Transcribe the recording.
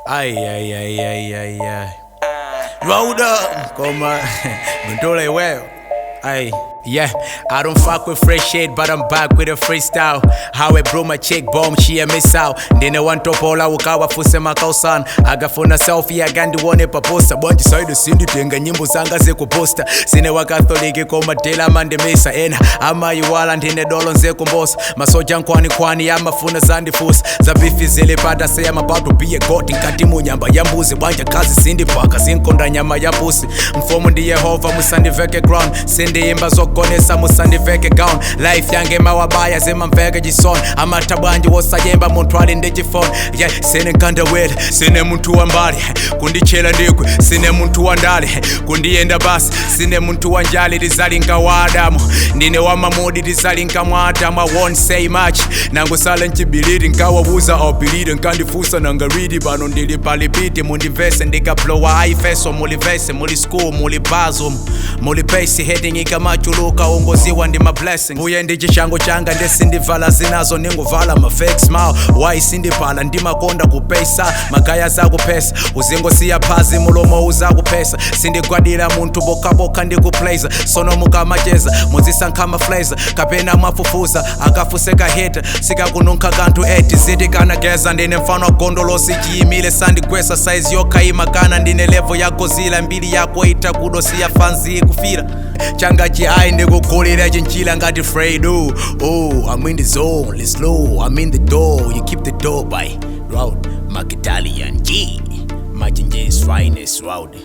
Ay, ay, ay, ay, ay, ay. Roll up, koma. Bundule well. Ay, yeah, I don't fuck with fresh shit, but I'm back with a freestyle. How it blew my chick bomb, she a miss out. Ndine wantopola ukawafuse makausan akafuna selfie akandione paposta bwanji saidi sinditenga nyimbo zanga zikuposta sine wakatholiki komadela amandimisa ena amayiwala ndine dolo nzekumbosa masoja nkwanikwani amafuna zandifusa zabifi zilipata seyamapato biye goti nkati munyamba ya mbuzi bwanja kazi sindipaka zinkonda nyama ya mbuzi mfumu ndi Yehova musandiveke ground sindiyimba zogonesa musandiveke gown life yange mawabaya zimamveke chisoni amata bwanji wosayemba munthu ali ndi chifoni yeah, sine nkandawele sine munthu wambali kundichela ndikwe sine munthu wandale kundiyenda basi sine munthu wanjali tizalinga wa Adamu ndine wamamudi tizalinga mwa Adamu. I won't say much nangusala nchibiliti nkawawuza awupilire nkandifusa nangaridi pano ndili palipiti mundimvese ndikablowa aifeso mulivese muli school muli bazo muli base heading ikamachuluka ungoziwa ndi ma blessing mbuye ndi chishango changa ndesindivala zinazo ninguvala ma fake smile why sindipala ndimakonda kupesa magaya zakupesa uzingosiya phazi mulomo uzakupesa sindigwadira munthu bokaboka ndikuplaza sono mukamacheza muzisankha maflaza kapena mwafufuza akafuseka hita sikakununkha kanthu eti zitikanageza ndine mfano gondolosi chiyimile sandigwesa saizi yokhaima kana ndine level ya Godzilla mbili yako itakudo siya fanzi ikufira changa chi ayi ndikugulira chinchila ngati Fredo. Oh, I'm in the zone, let's slow, I'm in the door, you keep the door by road Makitalian G Machinje's finest road.